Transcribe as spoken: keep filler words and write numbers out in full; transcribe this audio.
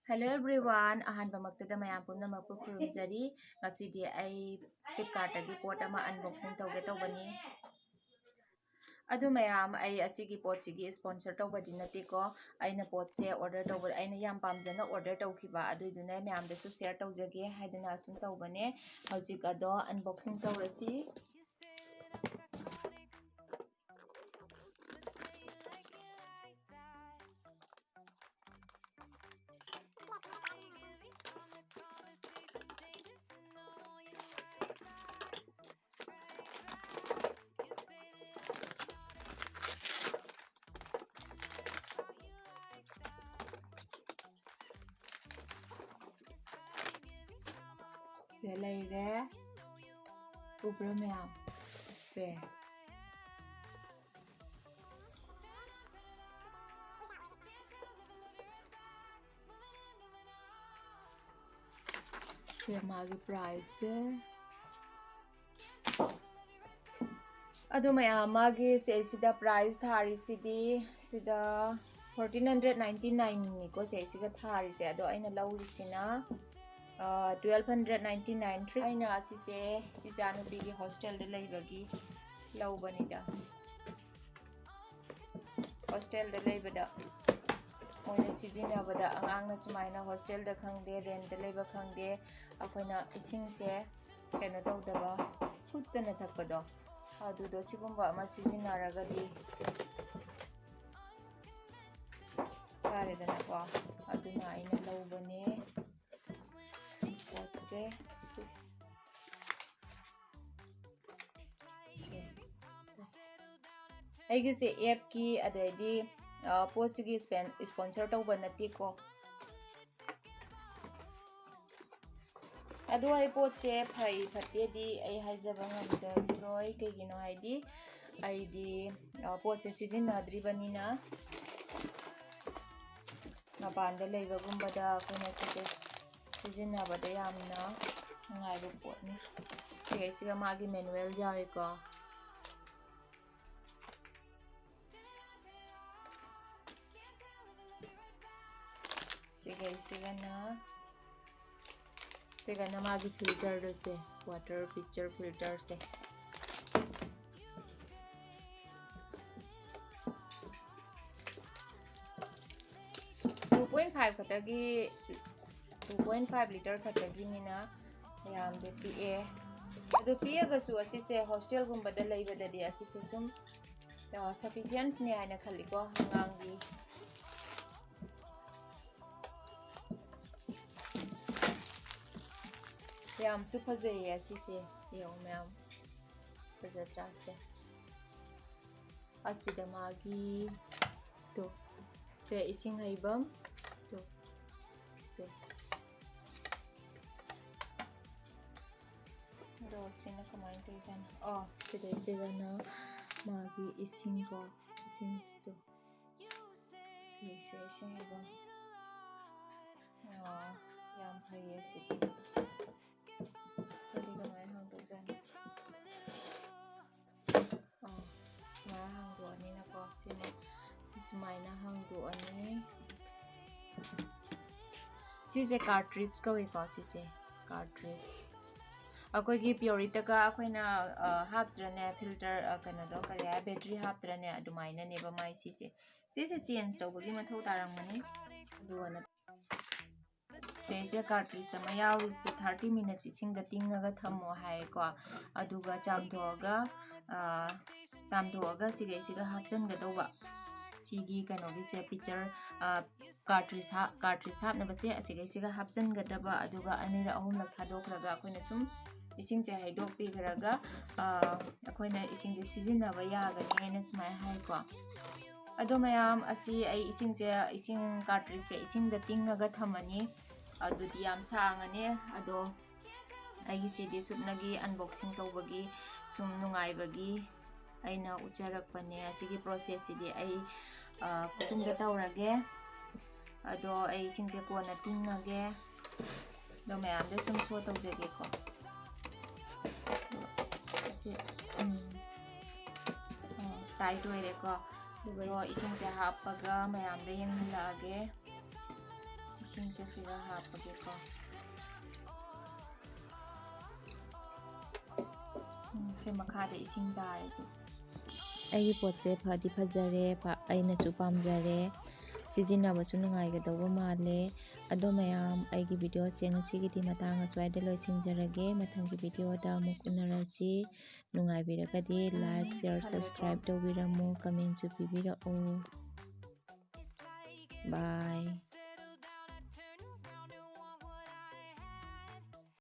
Hello everyone, ꯑꯍꯥꯟꯕꯃꯛꯇꯗ ꯃꯌꯥꯝ ꯄꯨꯝꯅꯃꯛꯄꯨ ꯈꯨꯔꯨꯝꯖꯔꯤ꯫ ꯉꯁꯤꯗꯤ ꯑꯩ Flipkartꯇꯒꯤ ꯄꯣꯠ ꯑꯃ unboxing ꯇꯧꯒꯦ ꯇꯧꯕꯅꯤ꯫ ꯑꯗꯨ ꯃꯌꯥꯝ, ꯑꯩ ꯑꯁꯤꯒꯤ ꯄꯣꯠꯁꯤꯒꯤ sponsor ꯇꯧꯕꯗꯤ ꯅꯠꯇꯦꯀꯣ꯫ ꯑꯩꯅ ꯄꯣꯠꯁꯦ order ꯇꯧꯕ, ꯑꯩꯅ ꯌꯥꯝ ꯄꯥꯝꯖꯅ order ꯇꯧꯈꯤꯕ, ꯑꯗꯨꯏꯗꯨꯅ ꯃꯌꯥꯝꯗꯁꯨ share ꯇꯧꯖꯒꯦ ꯍꯥꯏꯗꯅ ꯑꯁꯨꯝ ꯇꯧꯕꯅꯦ꯫ ꯍꯧꯖꯤꯛ ꯑꯗꯣ unboxing ꯇꯧꯔꯁꯤ꯫ ꯁꯦ ꯂꯩꯔꯦ꯫ ꯎꯕ꯭ꯔꯥ ꯃꯌꯥꯝ? ꯁꯦ꯫ ꯁꯦ ꯃꯥꯒꯤ priceꯁꯦ꯫ ꯑꯗꯨ ꯃꯌꯥꯝ, ꯃꯥꯒꯤ ꯁꯤꯁꯤꯗ price ꯊꯥꯔꯤꯁꯤꯗꯤ, ꯁꯤꯗ fourteen hundred ninety nineꯅꯤꯀꯣ ꯁꯤꯁꯤꯒ ꯊꯥꯔꯤꯁꯦ꯫ ꯑꯗꯣ ꯑꯩꯅ ꯂꯧꯔꯤꯁꯤꯅ, ꯑ, twelve hundred ninety nine꯫ ꯑꯩꯅ ꯑꯁꯤꯁꯦ ꯏꯆꯥꯅꯨꯄꯤꯒꯤ hostelꯗ ꯂꯩꯕꯒꯤ ꯂꯧꯕꯅꯤꯗ꯫ Hostelꯗ ꯂꯩꯕꯗ ꯃꯣꯏꯅ ꯁꯤꯖꯤꯟꯅꯕꯗ, ꯑꯉꯥꯡꯅ ꯁꯨꯃꯥꯏꯅ hostelꯗ ꯈꯪꯗꯦ, rentꯇ ꯂꯩꯕ ꯈꯪꯗꯦ, ꯑꯩꯈꯣꯏꯅ ꯏꯁꯤꯡꯁꯦ ꯀꯩꯅꯣ ꯇꯧꯗꯕ, ꯐꯨꯠꯇꯅ ꯊꯛꯄꯗꯣ, ꯑꯗꯨꯗꯣ ꯁꯤꯒꯨꯝꯕ ꯑꯃ ꯁꯤꯖꯤꯟꯅꯔꯒꯗꯤ ꯐꯔꯦꯗꯅꯀꯣ꯫ ꯑꯗꯨꯅ ꯑꯩꯅ ꯂꯧꯕꯅꯦ ꯄꯣꯠꯁꯦ꯫ ꯁꯦ꯫ ꯑꯩꯒꯤꯁꯦ appꯀꯤ, ꯑꯗꯩꯗꯤ, ꯑ, ꯄꯣꯠꯁꯤꯒꯤ spon-, sponsor ꯇꯧꯕ ꯅꯠꯇꯦꯀꯣ꯫ ꯑꯗꯣ ꯑꯩ ꯄꯣꯠꯁꯦ ꯐꯩ ꯐꯠꯇꯦꯗꯤ ꯑꯩ ꯍꯥꯏꯖꯕ ꯉꯝꯖꯈꯤꯔꯣꯏ꯫ ꯀꯩꯒꯤꯅꯣ ꯍꯥꯏꯗꯤ ꯑꯩꯗꯤ, ꯑ, ꯄꯣꯠꯁꯦ ꯁꯤꯖꯤꯟꯅꯗ꯭ꯔꯤꯕꯅꯤꯅ, ꯃꯄꯥꯟꯗ ꯂꯩꯕꯒꯨꯝꯕꯗ ꯑꯩꯈꯣꯏꯅ ꯁꯤꯁꯦ ꯁꯤꯖꯤꯟꯅꯕꯗ ꯌꯥꯝꯅ ꯅꯨꯡꯉꯥꯏꯕ ꯄꯣꯠꯅꯤ꯫ ꯁꯤꯒ ꯃꯥꯒꯤ manual ꯌꯥꯎꯏꯀꯣ꯫ ꯁꯤ ꯁꯤꯒꯩꯁꯤꯒꯅ, ꯁꯤꯒꯅ ꯃꯥꯒꯤ filterꯗꯣ ꯁꯦ, water picture filterꯁꯦ꯫ Two point five ꯈꯛꯇꯒꯤ, two point five litre ꯈꯛꯇꯒꯤꯅꯤꯅ ꯌꯥꯝꯗꯤ ꯄꯤꯛꯑꯦ꯫ ꯑꯗꯨ ꯄꯤꯛꯑꯒꯁꯨ ꯑꯁꯤꯁꯦ hostelꯒꯨꯝꯕꯗ ꯂꯩꯕꯗꯗꯤ ꯑꯁꯤꯁꯦ ꯁꯨꯝ, ꯑ, sufficientꯅꯦ ꯍꯥꯏꯅ ꯈꯜꯂꯤꯀꯣ ꯑꯉꯥꯡꯒꯤ꯫ ꯌꯥꯝꯁꯨ ꯐꯖꯩꯌꯦ ꯑꯁꯤꯁꯦ, ꯌꯦꯡꯉꯣ ꯃꯌꯥꯝ, ꯐꯖꯗ꯭ꯔꯥ ꯁꯦ? ꯑꯁꯤꯗ ꯃꯥꯒꯤ, ꯇꯣ, ꯁꯦ ꯏꯁꯤꯡ ꯍꯩꯐꯝ, ꯇꯣ, ꯁꯦ꯫ ꯑꯗꯣ ꯁꯤꯅ ꯀꯃꯥꯏꯅ ꯇꯧꯔꯤꯖꯥꯠꯅꯣ? ꯑꯣ, ꯁꯤꯗꯩꯁꯤꯗꯅ ꯃꯥꯒꯤ ꯏꯁꯤꯡꯀꯣ, ꯏꯁꯤꯡꯗꯣ꯫ ꯁꯤꯁꯦ ꯏꯁꯤꯡ ꯍꯩꯐꯝ꯫ ꯑꯣ, ꯌꯥꯝ ꯐꯩꯌꯦ ꯁꯤꯗꯤ꯫ ꯑꯗꯨꯗꯤ ꯀꯃꯥꯏꯅ ꯍꯥꯡꯗꯣꯛꯆꯥꯠꯅꯣ? ꯑꯣ, ꯁꯨꯃꯥꯏꯅ ꯍꯥꯡꯗꯣꯛꯑꯅꯤꯅꯀꯣ, ꯁꯤꯃ ꯁꯨꯃꯥꯏꯅ ꯍꯥꯡꯗꯣꯛꯑꯅꯤ꯫ ꯁꯤꯁꯦ cartridge ꯀꯧꯏꯀꯣ, ꯁꯤꯁꯦ cartridge꯫ ꯑꯩꯈꯣꯏꯒꯤ Pureitꯒ ꯑꯩꯈꯣꯏꯅ, ꯑ, ꯍꯥꯞꯇ꯭ꯔꯅꯦ, filter, ꯑ, ꯀꯩꯅꯣꯗꯣ, ꯀꯔꯤ ꯍꯥꯏ, battery ꯍꯥꯞꯇ꯭ꯔꯅꯦ, ꯑꯗꯨꯃꯥꯏꯅꯅꯦꯕ ꯃꯥꯏ ꯁꯤꯁꯦ꯫ ꯁꯤꯁꯦ change ꯇꯧꯕꯒꯤ ꯃꯊꯧ ꯇꯥꯔꯝꯒꯅꯤ꯫ ꯑꯗꯨꯒ ꯁꯤꯁꯦ cartridge ꯑꯃ ꯌꯥꯎꯔꯤꯁꯦ thirty minutes ꯏꯁꯤꯡꯗ ꯇꯤꯡꯉꯒ ꯊꯝꯃꯣ ꯍꯥꯏꯌꯦꯀꯣ꯫ ꯑꯗꯨꯒ ꯆꯥꯝꯊꯣꯛꯑꯒ, ꯑ, ꯆꯥꯝꯊꯣꯛꯑꯒ ꯁꯤꯒꯩꯁꯤꯗ ꯍꯥꯞꯆꯤꯟꯒꯗꯧꯕ꯫ ꯁꯤꯒꯤ ꯀꯩꯅꯣꯒꯤꯁꯦ, picture, ꯑ, cartridge ꯍꯥꯞ-, cartridge ꯍꯥꯞꯅꯕꯁꯦ ꯑꯁꯤꯒꯩꯁꯤꯒ ꯍꯥꯞꯆꯤꯟꯒꯗꯕ꯫ ꯑꯗꯨꯒ ꯑꯅꯤꯔꯛ ꯑꯍꯨꯝꯂꯛ ꯊꯥꯗꯣꯛꯈ꯭ꯔꯒ ꯑꯩꯈꯣꯏꯅ ꯁꯨꯝ ꯏꯁꯤꯡꯁꯦ ꯍꯩꯗꯣꯛꯄꯤꯈ꯭ꯔꯒ, ꯑ, ꯑꯩꯈꯣꯏꯅ ꯏꯁꯤꯡꯁꯦ ꯁꯤꯖꯤꯟꯅꯕ ꯌꯥꯒꯅꯤ ꯍꯥꯏꯅ ꯁꯨꯃꯥꯏꯅ ꯍꯥꯏꯀꯣ꯫ ꯑꯗꯣ ꯃꯌꯥꯝ, ꯑꯁꯤ ꯑꯩ ꯏꯁꯤꯡꯁꯦ, ꯏꯁꯤꯡ cartridgeꯁꯦ ꯏꯁꯤꯡꯗ ꯇꯤꯡꯉꯒ ꯊꯝꯃꯅꯤ꯫ ꯑꯗꯨꯗꯤ ꯌꯥꯝ ꯁꯥꯡꯉꯅꯤ꯫ ꯑꯗꯣ ꯑꯩꯒꯤꯁꯤꯗꯤ ꯁꯨꯞꯅꯒꯤ unboxing ꯇꯧꯕꯒꯤ ꯁꯨꯝ ꯅꯨꯡꯉꯥꯏꯕꯒꯤ ꯑꯩꯅ ꯎꯠꯆꯔꯛꯄꯅꯦ꯫ ꯑꯁꯤꯒꯤ processꯁꯤꯗꯤ ꯑꯩ, ꯑ, ꯃꯇꯨꯡꯗ ꯇꯧꯔꯒꯦ꯫ ꯑꯗꯣ ꯑꯩ ꯏꯁꯤꯡꯁꯦ ꯀꯣꯟꯅ ꯇꯤꯡꯉꯒꯦ꯫ ꯑꯗꯣ ꯃꯌꯥꯝꯗ ꯁꯨꯝ show ꯇꯧꯖꯒꯦꯀꯣ꯫ ꯑꯁꯤ, ꯎꯝ, ꯑ, tight ꯑꯣꯏꯔꯦꯀꯣ꯫ ꯑꯗꯨꯒ ꯏꯁꯤꯡꯁꯦ ꯍꯥꯞꯄꯒ ꯃꯌꯥꯝꯗ ꯌꯦꯡꯍꯜꯂꯛꯑꯒꯦ꯫ ꯏꯁꯤꯡꯁꯦ ꯁꯤꯗ ꯍꯥꯞꯄꯒꯦꯀꯣ꯫ ꯎꯝ, ꯁꯤ ꯃꯈꯥꯗ ꯏꯁꯤꯡ ꯇꯥꯔꯦ ꯑꯗꯨ꯫ ꯑꯩꯒꯤ ꯄꯣꯠꯁꯦ ꯐꯗꯤ ꯐꯖꯔꯦ, ꯄꯥ-, ꯑꯩꯅꯁꯨ ꯄꯥꯝꯖꯔꯦ, ꯁꯤꯖꯤꯟꯅꯕꯁꯨ ꯅꯨꯡꯉꯥꯏꯒꯗꯧꯕ ꯃꯥꯜꯂꯦ꯫ ꯑꯗꯣ ꯃꯌꯥꯝ, ꯑꯩꯒꯤ videoꯁꯦ ꯉꯁꯤꯒꯤꯗꯤ ꯃꯇꯥꯡ ꯑꯁ꯭ꯋꯥꯏꯗ ꯂꯣꯏꯁꯤꯟꯖꯔꯒꯦ꯫ ꯃꯊꯪꯒꯤ videoꯗ ꯑꯃꯨꯛ ꯎꯅꯔꯁꯤ꯫ ꯅꯨꯡꯉꯥꯏꯕꯤꯔꯒꯗꯤ like, share, subscribe ꯇꯧꯕꯤꯔꯝꯃꯨ, commentꯁꯨ ꯄꯤꯕꯤꯔꯛꯎ꯫ Bye꯫